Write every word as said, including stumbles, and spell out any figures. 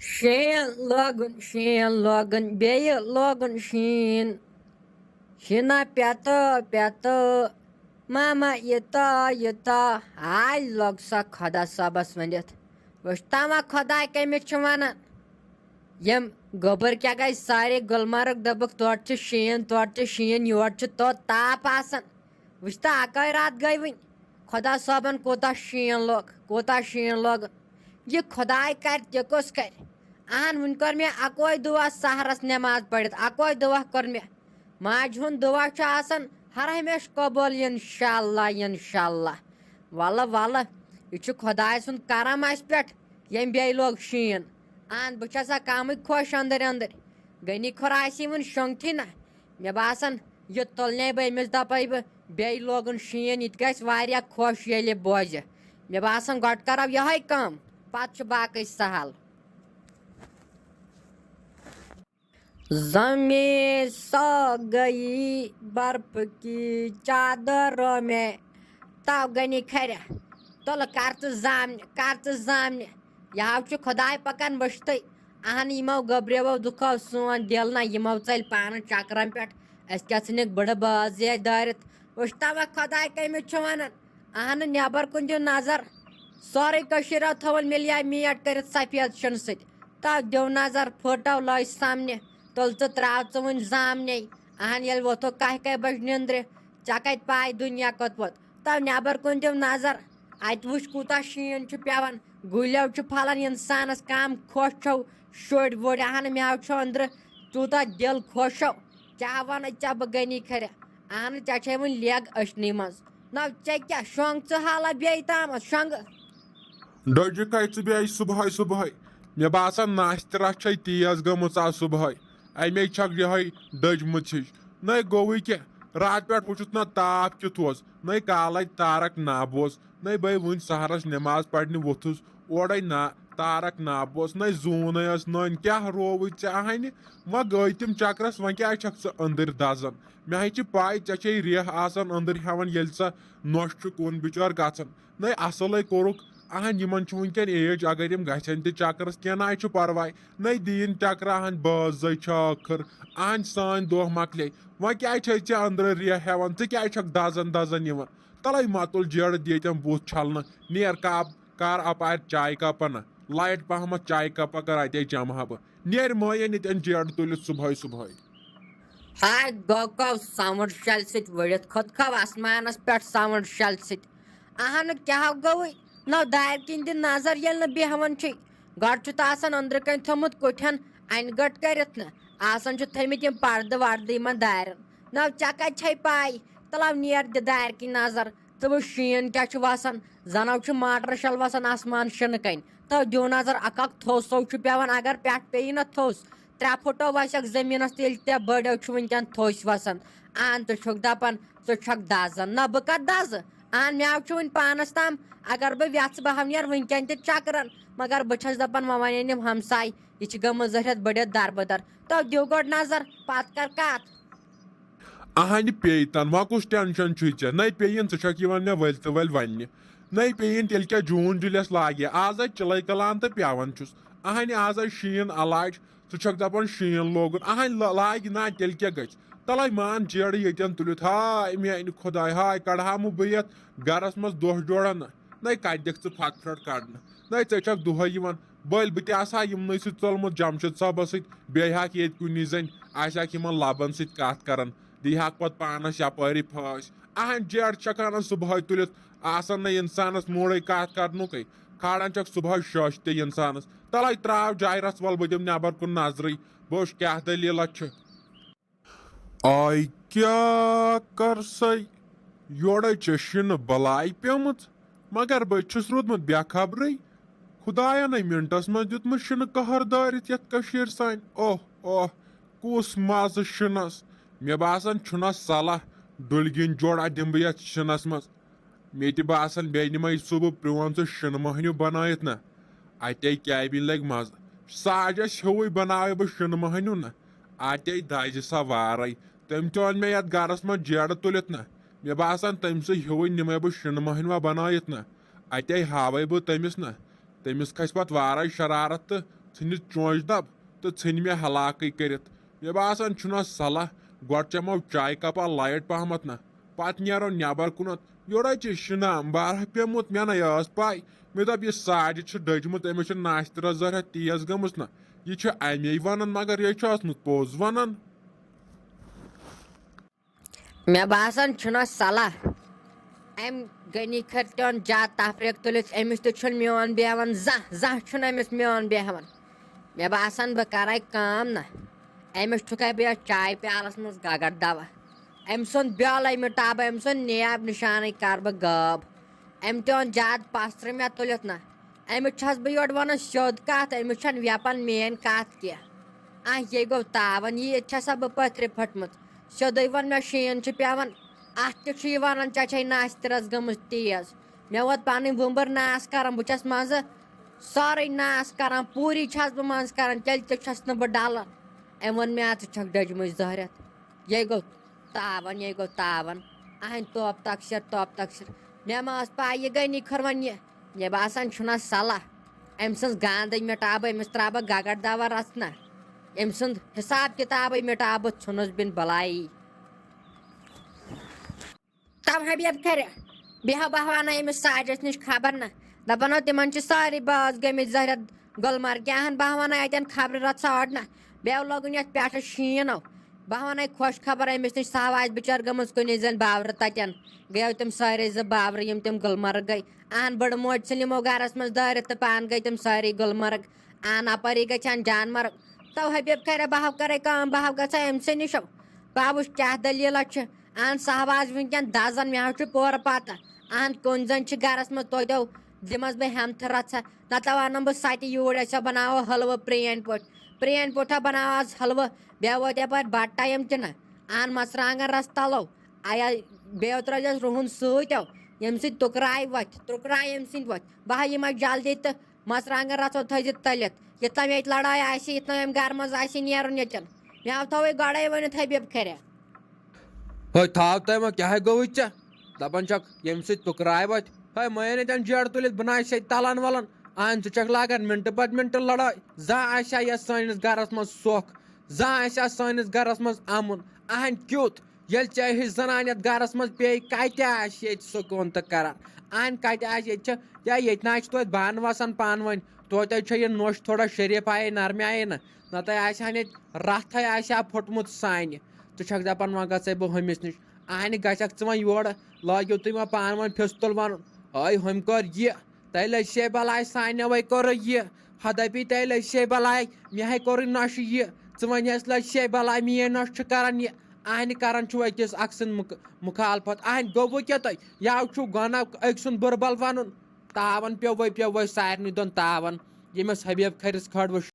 شین لوگُن، شین لوگُن، بیٚیہِ لوگُن شیٖن۔ شیٖنہ پٮ۪تہٕ پٮ۪تہٕ، ماما یہِ تا یہِ تا۔ آے لوٚگ سا خۄدا صٲبَس ؤنِتھ۔ وٕچھ تاما خۄداے کٔمِس چھُ وَنان۔ یِم گوٚبٕر کیٛاہ گٔے سارے گُلمرگ، دوٚپُکھ تورٕ چھُ شیٖن، تورٕ چھُ شیٖن، یورٕ چھُ توٚت تاپھ آسان۔ وٕچھ تہٕ اَکٲے راتھ گٔے وٕنۍ۔ خۄدا صٲبَن کوٗتاہ شیٖن لوٚگ، کوٗتاہ شیٖن لوٚگ۔ یہِ خۄداے کَرِ تہِ کُس کَرِ؟ اَہَن، وٕنۍ کٔر مےٚ اَکوے دُعا سحرَس نٮ۪ماز پٔرِتھ، اَکوے دُعا کٔر مےٚ۔ ماجہِ ہُنٛد دُعا چھُ آسان ہر ہمیشہٕ قبوٗل، اِنشاء اللہ، اِنشاء اللہ۔ وَلہٕ، وَلہٕ، یہِ چھُ خۄداے سُنٛد کرم اَسہِ پٮ۪ٹھ، ییٚمۍ بیٚیہِ لوگ شیٖن۔ اَہَن، بہٕ چھَسا کَمٕے خۄش أنٛدٕرۍ أنٛدٕرۍ۔ غنی کھۄر آسہِ یِوان شۄنٛگتھٕے نہ۔ مےٚ باسان، یہِ تُلنے بہٕ أمِس، دَپَے بہٕ، بیٚیہِ لوگُن شیٖن، یہِ تہِ گژھِ واریاہ خۄش ییٚلہِ بوزِ۔ مےٚ باسان، گۄڈٕ کَرو یِہوٚے کٲم، پَتہٕ چھُ باقٕے سہل۔ زمین سو گئی برف کی چادروں میں۔ تو غنی کھرِ، تُلہٕ کر ژٕ زامنہِ، کر ژٕ زامنہِ۔ یہِ ہاو چھُ خۄداے پکان وٕچھتٕے۔ اہن، یِمو گٔبریو دُکھو سون دِل نہ، یِمو ژٔلۍ پانہٕ چکرن پٮ۪ٹھ۔ أسۍ کیٛاہ ژھٕنِکھ بٕڑٕ بٲژ ییٚتہِ دٲرِتھ؟ وٕچھ تَوَے خۄداے کٔمِس چھُ وَنان۔ اہن، نٮ۪بر کُن دِیِو نظر۔ سورُے کٔشیٖر آو تھوٚوُن مِلیے میٹ کٔرِتھ سفید شِنہٕ سۭتۍ۔ تو دِو نظر، فوٹو لٲج سامنہِ، تُل ژٕ ترٛاو ژٕ وٕنۍ زامنے۔ اہن، ییٚلہِ ووٚتھُکھ کاہہِ کاہہِ بجہِ نِندرِ، ژےٚ کتہِ پاے دُنیا کوٚت ووت؟ تو نٮ۪بر کُن دِو نظر، اتہِ وٕچھ کوٗتاہ شیٖن چھُ پٮ۪وان، گُلیو چھُ پھلان انسانس کم خۄش چھو، شُرۍ وُرۍ۔ اہن، مےٚ چھُ أنٛدرٕ تیوٗتاہ دِل خۄش چھو۔ کیٛاہ ونہٕ ژےٚ بہٕ غنی کھرِ؟ اہن، ژےٚ چھے وٕنہِ لیگ أچھنٕے منٛز۔ نہ، ژےٚ کیٛاہ شۄنٛگ ژٕ حالہ بیٚیہِ تامَتھ شۄنٛگہٕ؟ ڈٔجِکھ ہے ژٕ بیٚیہِ صُبحٲے صُبحٲے۔ مےٚ باسان ناستِرا چھے تیز گٔمٕژ آز صُبحٲے۔ اَمے چھکھ یِہوٚے ڈٔجمٕژ ہِش۔ نَے گوٚوُے کینٛہہ، راتہٕ پٮ۪ٹھ وٕچھُتھ نہ تاپھ کیُتھ اوس، نَے کالَے تارَک نب اوس، نَے بَے وٕنۍ سحرَس نٮ۪ماز پَرنہِ ووٚتھُس، اورَے نا تارَک نب اوس، نَے زوٗنَے ٲس نٔنۍ۔ کیٛاہ رووُے ژےٚ اَہَنہِ؟ وۄنۍ گٔے تِم چَکرَس، وۄنۍ کیٛازِ چھَکھ ژٕ أنٛدٕرۍ دَزان؟ مےٚ ہے چھِ پَے ژےٚ چھے ریٚہہ آسان أنٛدٕرۍ ہٮ۪وان، ییٚلہِ ژےٚ نۄش چھُ کُن بِچور گژھان۔ نَے اَصٕلَے کوٚرُکھ۔ اہن، یِمن چھُ وٕنکٮ۪ن ایج، اگر یِم گژھن تہِ چکرس، کینٛہہ نہ چھُ پرواے۔ نَے دِیِن چکرا، اہن بٲژ زَے چھِ ٲخٕر۔ اہن سٲنۍ دۄہ مۄکلے۔ وۄنۍ کیٛازِ چھے ژےٚ أنٛدرٕ ریٚہہ ہٮ۪وان؟ ژٕ کیٛازِ چھکھ دزان دزان یِوان؟ تَلَے مۄتُل جیرٕ دِ ییٚتٮ۪ن بُتھ چھلنہٕ۔ نیر کپ کر اپارِ چایہِ کپہ نہ۔ لایٹ پہمتھ چایہِ کپہ کر اتے چمہٕ ہا بہٕ۔ نیر مٲیِن ییٚتٮ۪ن جیرٕ تُلِتھ صُبحٲے صُبحٲے۔ ہاے گوٚو کو ساوُنٛڈ شَلہِ سۭتۍ ؤڑِتھ، کھوٚت کھو آسمانَس پٮ۪ٹھ ساوُنٛڈ شَلہِ سۭتۍ۔ اہنہٕ کیٛاہ گوٚوُے؟ نہ دارِ کِنۍ دِ نظر ییٚلہِ نہٕ بیٚہوان چھُے۔ گۄڈٕ چھُ تہٕ آسان أنٛدرٕ کَنۍ تھوٚمُت کُٹھٮ۪ن اَنہِ گٔٹ کٔرِتھ نہ۔ آسان چھِ تھٲومٕتۍ یِم پردٕ وردٕ یِمن دارٮ۪ن۔ نہ ژےٚ کَتہِ چھے پَے؟ تَلو نیر دِ دارِ کِنۍ نظر۔ ژٕ وٕچھ شیٖن کیٛاہ چھُ وَسان۔ زَنو چھُ ماٹر شَل وَسان آسمان شِنہٕ کَنۍ۔ تو دِیِو نظر، اَکھ اَکھ تھوٚس سو چھُ پٮ۪وان، اگر پٮ۪ٹھ پیٚیہِ نہ تھوٚس، ترٛےٚ پھٕٹو وَسٮ۪کھ زٔمیٖنَس تہٕ ییٚلہِ تہِ بٔڑیو چھُ وٕنکٮ۪ن تھوٚسۍ وَسان۔ اَہَن، ژٕ چھُکھ دَپان، ژٕ چھَکھ دَزان۔ نہ، بہٕ کَتھ دَزٕ؟ اَہَن، مےٚ چھُ وٕنہِ پانَس تام، اگر بہٕ وٮ۪ژھٕ، بہٕ ہاو نیر وٕنکٮ۪ن تہِ چَکرَن۔ مگر بہٕ چھَس دَپان، وۄنۍ وَنن یِم ہمساے، یہِ چھِ گٔمٕژ زٔٹھِتھ بٔڑِتھ دَربٕدَر۔ تو دِیِو گۄڈٕ نظر، پَتہٕ کَر کَتھ۔ اَہَنہِ پیٚیہِ تَن، وۄنۍ کُس ٹٮ۪نشَن چھُے ژےٚ؟ نَے پیٚیِن، ژٕ چھَکھ یِوان مےٚ ؤلۍ تہٕ ؤلۍ وَننہِ۔ نَے پیٚیِن، تیٚلہِ کیٛاہ جوٗن جُلیَس لاگہِ؟ آز ہے چِلَے کَلان تہٕ پٮ۪وان چھُس۔ اَہَنہِ آز ہے شیٖن علاج۔ ژٕ چھَکھ دَپان شیٖن لوگُن، اَہَنۍ لا-، لاگہِ نا، تیٚلہِ کیٛاہ گژھِ؟ تَلَے مان جیرٕ ییٚتٮ۪ن تُلِتھ، ہاے میٛانہِ خۄداے، ہاے کَڑٕ ہا مہٕ بہٕ یَتھ گَرَس منٛز دۄہ جوڑا نہ۔ نَے کَتہِ دِکھ ژٕ پھَکھ پھرٛٹھ کَڑنہٕ؟ نَے ژےٚ چھَکھ دۄہَے یِوان، بٔلۍ بہٕ تہِ آسہٕ ہا یِمنٕے سۭتۍ ژوٚلمُت جَمشیٖد صٲبَس سۭتۍ، بیٚیہِ ہاکھ ییٚتہِ کُنی زٔنۍ، آسہِ ہاکھ یِمَن لَبَن سۭتۍ کَتھ کَران، دی ہاکھ پَتہٕ پانَس یَپٲری پھٲسۍ۔ اَہَنۍ جیرٕ چھَکھ اَنان صُبحٲے تُلِتھ، آسان نہٕ اِنسانَس موٗڈٕے کَتھ کَرنُکٕے۔ کھالان چھَکھ صُبحٲے شٲشتہِ اِنسانَس۔ تَلَے ترٛاو جایرَس، وَلہٕ بہٕ دِمہٕ نٮ۪بَر کُن نظرٕے، بہٕ وٕچھٕ کیٛاہ دٔلیٖلہ چھِ۔ آے کیٛاہ کَر سَے، یورَے چھےٚ شِنہٕ بَلاے پیٚمٕژ، مگر بہٕ چھُس روٗدمُت بے خبرٕے۔ خۄدایَن ہے مِنٹَس منٛز دیُتمُت شِنہٕ قہر دٲرِتھ یَتھ کٔشیٖرِ سانہِ۔ اوہ، اوہ، کُس مَزٕ شِنَس۔ مےٚ باسان چھُنہ صلاح ڈُلگِنۍ جوڑا دِمہٕ بہٕ یَتھ شِنَس منٛز۔ مےٚ تہِ باسان، بیٚیہِ نِمَے سُہ بہٕ پرٛون سُہ شِنہٕ مۄہنیوٗ بَنٲیِتھ نہ۔ اَتے کیبِن لَگہِ مَزٕ۔ ساجَس ہیوٗوٕے بَناوَے بہٕ شِنہٕ مۄہنیوٗ نہ۔ اَتے دَزِ سۄ وارَے۔ تٔمۍ تہِ اوٚن مےٚ یَتھ گَرَس منٛز جیرٕ تُلِتھ نہ۔ مےٚ باسان، تٔمۍ سٕے ہیوٗوٕے نِمَے بہٕ شِنہٕ مۄہنیوٗ بَنٲیِتھ نہ۔ اَتے ہاوَے بہٕ تٔمِس نہ۔ تٔمِس کھسہِ پَتہٕ وارَے شرارت تہٕ ژھٕنِتھ چونٛچہِ دب تہٕ ژھٕنۍ مےٚ ہلاکٕے کٔرِتھ۔ مےٚ باسان چھُنہ صلاح، گۄڈٕ چٮ۪مو چایہِ کپا لایٹ پہمتھ نہ، پتہٕ نیرو نٮ۪بر کُنتھ۔ یورے چھِ شِنہ بارہ پیوٚمُت، مےٚ نہ ٲس پاے۔ مےٚ دوٚپ، یہِ ساجد چھُ ڈٔجمُت، أمِس چھِ ناستِرس ذرا تیز گٔمٕژ نہ۔ یہِ چھُ امے ونان، مگر یہِ چھُ ٲسمُت پوٚز ونان۔ مےٚ باسان چھُنہ صلاح، أمۍ غنی کھرِ تہِ اوٚن زیادٕ تفریٖق تُلِتھ، أمِس تہِ چھُنہٕ میون بیہوان زانٛہہ، زانٛہہ چھُنہٕ أمِس میون بیہوان۔ مےٚ باسان، بہٕ کرے کٲم نہ، أمِس چھُکھے بہٕ یتھ چایہِ پیالس منٛز گگر دوا۔ أمۍ سُنٛد بیولے مِٹاو بہٕ، أمۍ سُنٛد نیب نشانٕے کر بہٕ غٲب۔ أمۍ تہِ اوٚن زیادٕ پسترٕ مےٚ تُلِتھ نہ۔ أمِس چھَس بہٕ یورٕ وَنان سیوٚد کَتھ، أمِس چھَنہٕ ویپان میٛٲنۍ کَتھ کینٛہہ۔ اَہ، یے گوٚو تاوَن، یہِ ییٚتہِ چھَسا بہٕ پٔتھرِ پھٔٹمٕژ۔ سیوٚدُے وَن مےٚ، شیٖن چھُ پٮ۪وان، اَتھ تہِ چھُ یہِ وَنان، ژےٚ چھے ناستِرَس گٔمٕژ تیز۔ مےٚ ووت پَنٕنۍ وُمبٕر ناس کَران، بہٕ چھَس منٛزٕ سٲرٕے ناس کَران، پوٗری چھَس بہٕ منٛزٕ کَران، تیٚلہِ تہِ چھَس نہٕ بہٕ ڈَلان۔ أمۍ ووٚن مےٚ، "اَدٕ ژٕ چھَکھ ڈٔجمٕژ زہرٮ۪تھ۔" یے گوٚو تاوَن، یے گوٚو تاوَن۔ اَہَنۍ توپ تَکشِر، توپ تَکشِر۔ مےٚ ما ٲس پَے یہِ غنی کھٔر وۄنۍ یہِ۔ مےٚ باسان چھُنہ صلاح۔ أمۍ سٕنٛز گانٛدٕے مِٹاو بہٕ، أمِس ترٛاو بہٕ گگر دوا رَژھنہ۔ أمۍ سُنٛد حِساب کِتابٕے مِٹاو بہٕ، ژھُنُس بِن بَلایی۔ تَو حبیب کھرِ، بیٚہو بہٕ ہاوانہ أمِس ساجَس نِش خبر نہ۔ دَپان ہو، تِمَن چھِ سٲری باز گٔمٕتۍ زہرٮ۪تھ گُلمرگہِ۔ اَہَن، بہٕ ہاوانہ اَتٮ۪ن خبرِ رَژھا اَڑنہ۔ بیٚو لوگُن یَتھ پٮ۪ٹھٕ شیٖن ہو۔ بہٕ ہاوانَے خۄش خبر، أمِس نِش سا آسہِ بِچٲرۍ گٔمٕژ کُنی زٔنۍ باورٕ تَتٮ۪ن۔ گٔیو تِم سٲری زٕ باورٕ، یِم تِم گُلمرگ گٔے۔ اَہَن، بٔڑٕ موج ژھٕنۍ یِمو گَرَس منٛز دٲرِتھ تہٕ پانہٕ گٔے تِم سٲری گُلمرگ۔ اَہَن، اَپٲری گٔژھِ ہَن جان مرگ۔ تو حبیب کھرِ، بہٕ ہاو کَرَے کٲم، بہٕ ہاو گژھَے أمۍ سٕے نِش۔ بہٕ ہا وٕچھ کیٛاہ دٔلیٖلہ چھِ۔ اہن، سہواز وٕنکٮ۪ن دزان، مےٚ حظ چھُ پورٕ پتہ۔ اہن، کُنۍ زٔنۍ چھِ گرس منٛز، توتہِ دِمس بہٕ ہٮ۪متھ رژھا، نتہٕ انہٕ بہٕ سۄ تہِ یوٗرۍ، أسۍ ہا بناوو حلوٕ پرٛٲنۍ پٲٹھۍ۔ پرٛٲنۍ پٲٹھۍ ہا بناوو آز حلوٕ۔ بیٚیہِ ووت یپٲرۍ بتہٕ ٹایم تہِ نہ۔ اہن، مرژٕوانٛگن رس تلو۔ ایا، بیٚیہِ ترٲوزٮ۪س رُہُن سۭتۍ، ییٚمہِ سۭتۍ تُکراے وۄتھِ، تُکراے ییٚمہِ سۭتۍ وۄتھِ۔ بہٕ ہا یِمے جلدی تہٕ مرژٕوانٛگن رژھو تھٲیزِ تٔلِتھ۔ یوٚتام ییٚتہِ لڑٲے آسہِ، یوٚتام امہِ گرٕ منٛز آسہِ نیرُن ییٚتٮ۪ن۔ مےٚ ہاو تھووُے گۄڈے ؤنِتھ حبیب کھریا۔ ہے، تھاو تۄہہِ وۄنۍ، کیٛاہ گوٚوُے ژےٚ؟ دَپان چھَکھ، ییٚمہِ سۭتۍ تُکراے وۄتھِ۔ ہے، مےٚ أنۍ اَتٮ۪ن جیڈٕ تُلِتھ، بہٕ نہ آسہِ ییٚتہِ تَلان وَلان۔ اَہَن، ژٕ چھَکھ لاگان مِنٹہٕ پَتہٕ مِنٹہٕ لَڑٲے۔ زانٛہہ آسہِ ہا یَتھ سٲنِس گَرَس منٛز سۄکھ، زانٛہہ آسہِ ہا سٲنِس گَرَس منٛز اَمُن۔ اَہَن کیُتھ، ییٚلہِ ژےٚ ہِش زَنان یَتھ گَرَس منٛز پیٚیہِ، کَتہِ آسہِ ییٚتہِ سکوٗن تہٕ قرار؟ اَہَن، کَتہِ آسہِ ییٚتہِ چھِ، یا ییٚتہِ نہ آسہِ توتہِ بانہٕ وَسان پانہٕ ؤنۍ، توتہِ چھےٚ یہِ نوٚش تھوڑا شریٖف آیے، نرمہِ آیے نہ، نَتہٕ آسہِ ہا نہٕ ییٚتہِ رَتھَے آسہِ ہا پھوٚٹمُت سانہِ۔ ژٕ چھَکھ دَپان، وۄنۍ گژھَے بہٕ ہُمِس نِش۔ اَہنہِ، گژھَکھ ژٕ وۄنۍ یورٕ، لٲگِو تُہۍ وۄنۍ پانہٕ ؤنۍ پھِستُل وَنُن، ہے، ہُمۍ کٔر یہِ، تیٚلہِ لٔج سے بَلاے، سانیوَے کوٚر یہِ۔ ہۄ دَپی، تیٚلہِ لٔج سے بَلاے، مےٚ ہے کوٚرُے نۄشہِ یہِ۔ ژٕ وَنہِ اَسہِ، لٔج سے بَلاے، میٛٲنۍ نۄشہِ چھِ کَران یہِ۔ اَہنہِ، کَران چھُو أکِس اَکھ سٕنٛدِ مُک-، مُخالفت۔ اَہنہِ، گوٚوٕ کیٛاہ تۄہہِ؟ یَوٕ چھُو گۄناہ أکۍ سُنٛد بُرٕ بَل وَنُن۔ تاوَن پیوٚوُے، پیوٚوُے سارنٕے دۄن تاوَن۔ ییٚمِس حبیب کھٔرِس کھٲڑ وۄنۍ